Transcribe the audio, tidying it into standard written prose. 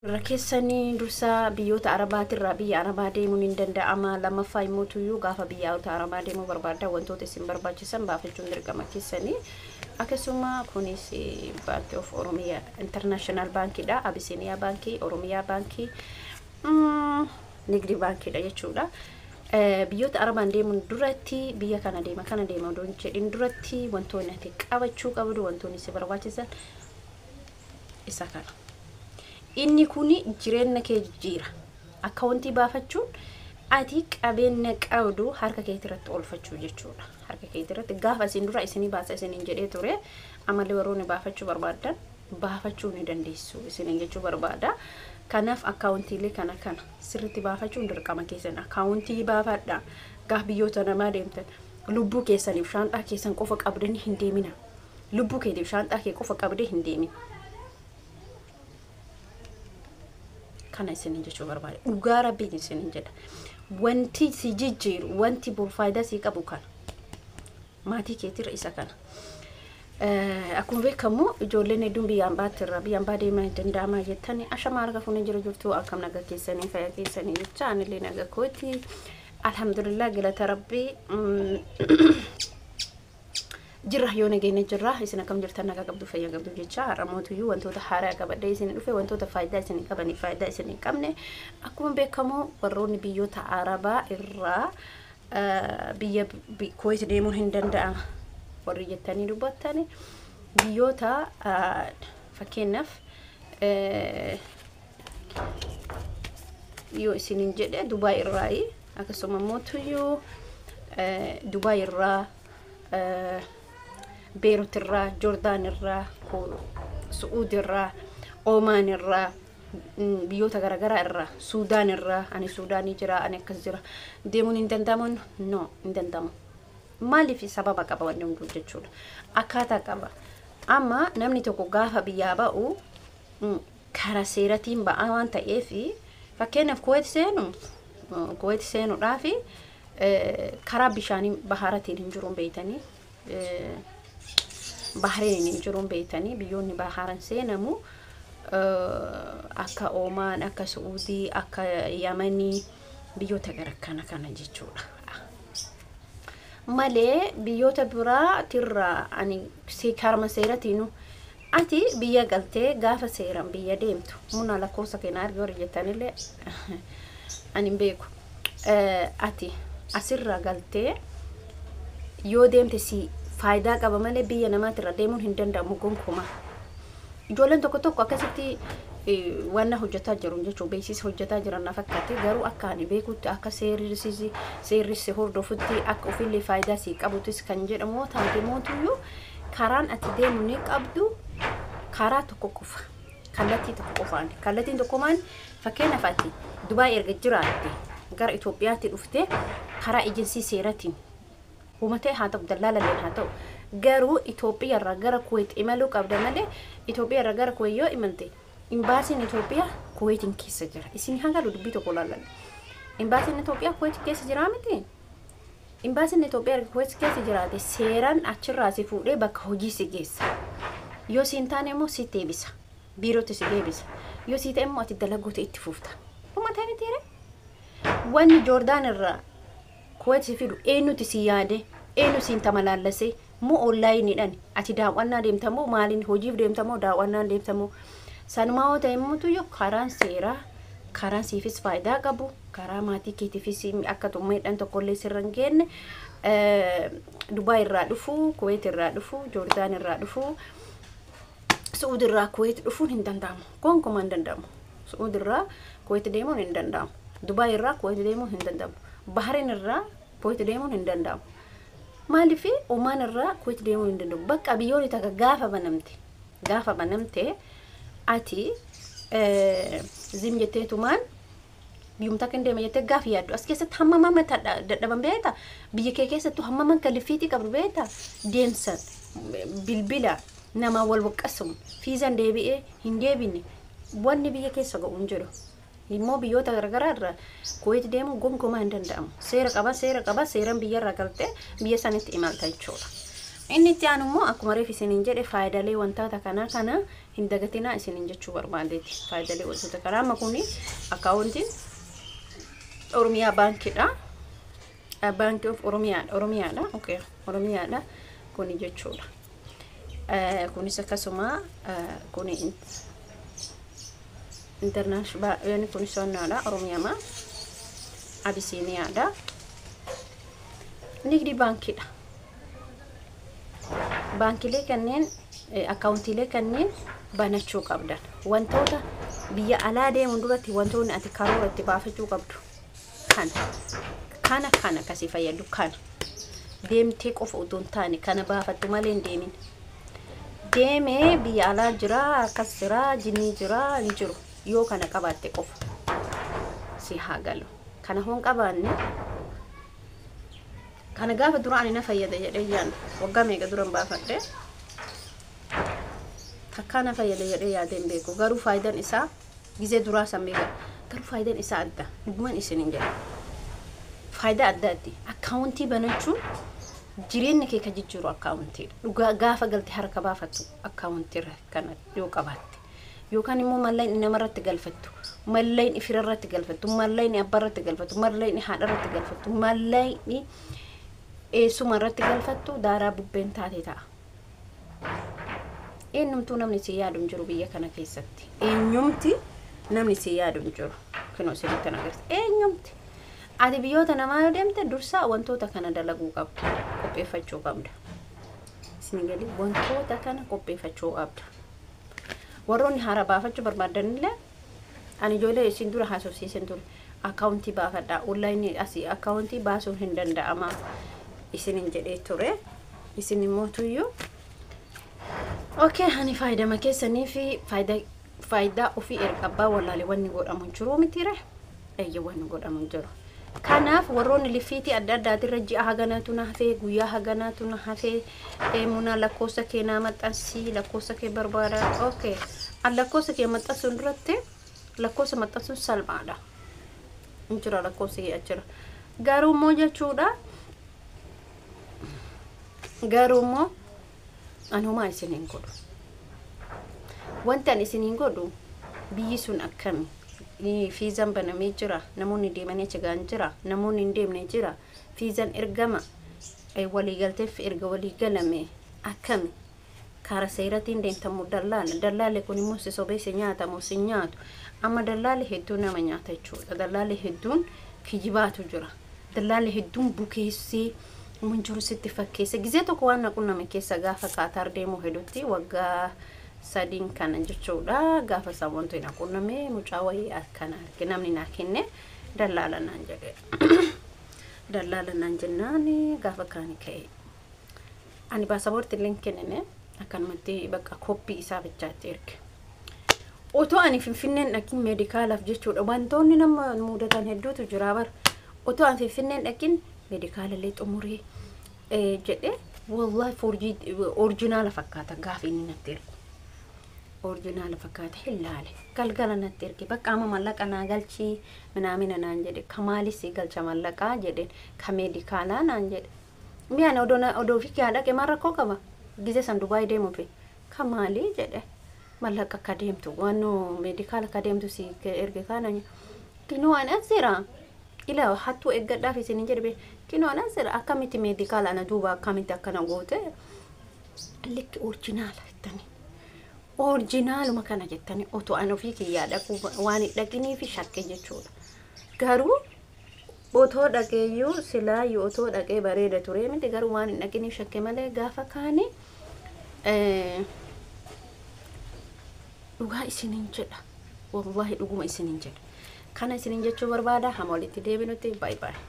Irra keessanii dursa biyyoota Arabaatirraa biyya Arabaa deemuun hin danda'ama. Lammaffaa immoo tuyyuu gaafa biyyoota Arabaa deemuu barbaaddan wantoota isin barbaachisan baafachuun dirqama keessanii. Akkasuma kunis Baankii of Oromiyaa International Baankiidha. Abisiiniyaa Baankii, Oromiyaa Baankii, Nigdi Baankiidha jechuudha. Biyyoota Arabaan deemuun duratti biyya kana deema kana deema odoo hin jedhin duratti wantoonni ati qabachuu qabdu, wantoonni si barbaachisan isa kana. Inni kun jireenya kee jijjiira. Akkaawuntii baafachuun ati qabeenya qabdu harka keetii irratti oolfachuu jechuudha. Harka keetii irratti gaafa isin dura isinii baasa isiniin jedhee ture, ammallee warroonni baafachuu barbaadan baafachuu ni dandeessu isiniin jechuu barbaada. Kanaaf akkaawuntiilee kana kana sirriitti baafachuun dirqama keessan. Akkaawuntii baafadha. Gaaf biyyoota namaa deemtan lubbuu keessaniif shaanxaa keessan qofa qabdanii hin deemina. Lubbuu keetiif shaanxaa kee qofa qabdee hin deemin. Kana isiniin jechuu barbaada. Dhugaa Rabbiin isiniin jedha. Wanti si jijjiiru, wanti bor faayidaa si qabu kana. Maatii keetirra isa kana. Akkuma beekamu ijoolleen hedduun biyya ambaatirra biyya ambaa deemaa hin danda'amaa jettanii, ashama harka fuunee jiru jirtu, akkam naga keessanii, fayyaa keessanii jecha. Anillee naga kooti. Alhamdulillah, galata Rabbii. Jirra yoo nageenya jirra, isin akkam jirtan, nagaa qabdu, fayyaa qabdu jecha. Har'a mootuyyuu wantoota haaraa qabadhee isin dhufe, wantoota faayidaa isin qabanii, faayidaa isin hin qabne. Akkuma beekamu warroonni biyyoota Arabaa irraa biyya Kuwait deemuun hin danda'ama warri jettanii dubbattani, biyyoota fakkeenyaaf yoo isinin jedhe Dubaay irraayi, akkasuma mootuyyuu Dubaay irraa, Beerut irraa, Joordaan irraa, Su'uud irraa, Oomaan irraa, biyyoota garaagaraa irraa, Suudaan irraa, ani Suudaanii jira, ani akkas jira, deemuun hin danda'amu? No, hin danda'amu. Maaliif? Sababa qaba wanni hunduu jechuudha. Akkaataa qaba. Amma namni tokko gaafa biyyaa ba'u karaa seeratiin ba'aa waan ta'eef, fakkeenyaaf Kuweet seenu, Kuweet seenuudhaaf karaa bishaanii baharatiin hin jiruun beeytanii, Bahareen hin jiruun beeytanii, biyyoonni baharan seenamu akka Oomaan, akka Su'uudii, akka Yamanii, biyyoota gara kana kana jechuudha. Malee biyyoota biraatirraa ani karama seeratiinu ati biyya galtee gaafa seeran biyya deemtu muna lakkoofsa keenya arge warri jettanillee ani hin beeku. Ati asirraa galtee yoo deemte si faayidaa qaba malee biyya namaatirra deemuun hin danda'amu gonkumaa. Ijoolleen tokko tokko akkasitti wanna hojjetaa jiru jechuun beeksisa hojjetaa jiran na fakkaate. Garuu akka ani beekutti, akka seerri si hordofutti, akka ofillee faayidaa si qabutis kan jedhamu taate mootuyyuu, karaan ati deemu ni qabdu karaa tokko qofa, kallattii tokko qofaan. Kallattiin tokko maal? Fakkeenyaaf ati Dubaay erga jiraatte gara Itoophiyaatti dhufte, karaa ejensii seeratiin uumatee haa ta'u, dallaalalleen haa ta'u, garuu Itoophiyaarraa gara Kuweet imaluu qabda malee Itoophiyaarraa gara Kuweet yoo imalte, imbaasiin Itoophiyaa Kuweetiin keessa jira. Isin hanga dubbii tokko ilaalladha. Imbaasiin Itoophiyaa Kuweet keessa jiraa miti? Imbaasiin Itoophiyaa erga Kuweet keessa jiraate, seeraan achirraa si fuudhee bakka hojii si geessa. Yoo siin taane immoo si deebisa. Biirootti si deebisa. Yoo sii ta'e immoo ati dalagoota itti fufta. Uumataa miti ree? Wanni Joordaan irraa Kuweet si fidu eenyuti si yaade? Eenyu siin tamalaallasee? Moo onlaayiniidhaan ati daawwannaa deemta moo maaliin hojiif deemta moo daawwannaan deemta moo? Sanumaa yoo ta'e immoo karaan seeraa, karaan siifis faayidaa qabu, karaa maatii keetiifis akka miidhaan tokkollee sirra hin geenye, Dubaay irraa dhufu, Kuweet irraa dhufu, Joordaan irraa dhufu, Su'uud irraa Kuweet dhufuun hin danda'amu. Gonkumaa hin danda'amu. Su'uud irraa Kuweet deemuun hin danda'amu. Dubaay irraa Kuweet deemuun hin danda'amu. Bahareen irraa Kuweet deemuun hin danda'amu. Maaliif? Omaan irraa Kuweet deemuun hin danda'amu. Bakka biyyoonni takka gaafa banamte ati zim jetteetumaan biyyum takka hin deema jettee gaafa yaaddu, as keessatti hamma hamma dadhaban beekta, biyya kee keessattuu hamma hamma kaliffiitii qabdu beekta, deemsan bilbila nama wal waqqasuun fiizan deebi'ee hin deebine, wanni biyya keessa ga'u hin jiru. Immoo biyyoota garaagaraa irraa Kuweet deemuun gonkumaa hin danda'amu. Seera qaba, seera qaba, seeraan biyyarraa galtee biyya sanitti imalta jechuudha. Inni itti aanu immoo akkuma reef isiniin jedhe, faayidaalee wantoota kanaa kana hin dagatinaa isiniin jechuu barbaadeeti. Faayidaalee wantoota kanaa amma kuni akkaawuntiin Oromiyaa baankiidha. Baankii of Oromiyaadha. Oromiyaadha. Okay. Oromiyaadha. Kuni jechuudha. Kunis akkasuma kuni international, kunis sonnaadha. Oromiyaama. Abisiiniyaadha. Nigdi baankiidha. Baankilee kanneen, akkaawuntiilee kanneen banachuu qabdan. Wantoota biyya alaa deemuun duratti wantoonni ati karoora itti baafachuu qabdu kana. Kana kasii fayyadu kana. Deemtee qofa utuu hin taane kana baafattu malee hin deemin. Deemee biyya alaa jira, akkas jira, jinnii jira, hin jiru. Yoo kana qabaatte qofa si haa galu. Kana hoon qabaanne, kana gaafa dura ani na fayyada jedhee yaadu, waggaa meeqa duran baafadhe, takkaa na fayyada jedhee yaadee hin beeku. Garuu faayidaan isaa gizee duraa san beeka. Garuu faayidaan isaa adda. Dhuguman isin hin jedhu. Faayidaa addaati. Akkaawuntii banachuun jireenya kee ka jijjiiru akkaawuntiidha. Dhugaa gaafa galte harka baafattu akkaawuntii kana yoo qabaatte. Yookaan immoo mallaqni namarratti galfattu, mallaqni firarratti galfattu, mallaqni abbaarratti galfattu, mallaqni haadharratti galfattu, mallaqni eessumarratti galfattu daaraa bubbeen taate ta'a. Eenyumtuu namni si yaadu hin jiru biyya kana keessatti. Eenyumti namni si yaadu hin jiru. Kunoo isinitti agarsiisa. Eenyumti. Ati biyyoota namaa yoo deemte dursaa wantoota kana dalaguu qabda. Qopheeffachuu qabda. Isin gali, wantoota kana qopheeffachuu qabda. Warroonni haara baafachuu barbaadanillee, ani ijoollee isin dura haasofsiisin ture. Akkaawuntii baafadhaa. Onlaayinii asii akkaawuntii baasuun hin danda'ama isinin jedhee ture. Isin immoo tuyyuu. Okay, ani faayidama keessanii fi faayidaa ofii erga abbaa wallaalee wanni godhamu hin jiru mitiire. Eeyya, wanni godhamu hin jiru. Kanaaf warroonni lifiitii adda addaatirra ji'a haganaatu na hafee, guyyaa haganaatu na hafee, munaa lakkoofsa kee naa maxxansii, lakkoofsa kee barbaada. Okay. An lakkoofsa kee maxxansuun duratti, lakkoofsa maxxansuun salphaadha. Hin jira lakkoofsi kee achirra. Garuu immoo jechuudha. Garuu immoo ani homaa isin hin godhu. Wanti ani isin hin godhu, biyyi sun akkami? Fiizaan banamee jira. Namoonni deemanii achi ga'an jira. Namoonni hin deemne jira. Fiizaan ergama waliigalteef erga walii galame akkami? Karaa seeratiin deemtamu dallaala. Dallaalli kun immoo si sobee si nyaatamu si nyaatu. Amma dallaalli hedduu nama nyaata jechuudha. Dallaalli hedduun kijibaatu jira. Dallaalli hedduun bukeessee mun jiru sitti fakkeessa. Gizee tokko waan na qunname keessa, gaafa Qaataar deemuu hedduutti, waggaa 3n kana jechuudha. Gaafa isaan wantoota na qunname mucaa wayii akkana arge, namni naa kenne dallaala naan jedhe. Dallaala naan jennaan gaafa kaani ka'e. Ani baasaboorti illee hin kennine, akkanumatti bakka koppii isaa bichaatti erge. Otoo ani Finfinneen dhaqin meedikaalaaf jechuudha. Wantoonni nama mudatan hedduutu jira bara. Otoo ani Finfinneen dhaqin meedikaalallee xumuree jedhee, wallahi forjii orjinaala fakkaata gaafa inni natti ergu. Orjinaala fakkaata hin laale. Galgala natti erge, bakka amma mallaqa naa galchii minaamina naan jedhe. Kamaalis galcha mallaqaa jedheen, ka meedikaalaa naan jedhe. Mi'aan odoo fi kiyaa dhaqe maal rakkoo qaba? Gizee san Dubaay deemuufi. Ka maalii jedhe. Mallaqa akka deemtu waan meedikaala akka deemtu si erge kana. Kinoo ani as jira. Ila hattuu eeggadhaaf isin hin jedhe. Kinoo ani as jira, akkamitti meedikaala ana duuba akkamitti akkana goote? Likki orjinaala jettanii. Orjinaaluma kana jettanii otoo ani ofii kiyyaa dhaquu waan hin dhaqinii fi shakke jechuudha. Garuu otoo dhaqeeyyuu silaayyuu otoo dhaqee bareeda ture miti, garuu waan hin dhaqiniif shakke malee gaafa kaane dhugaa isiniin jedha. Wallahi dhuguma isiniin jedha. Kana isiniin jechuu barbaada. Hama walitti deebinutti, baay'ee baay'ee.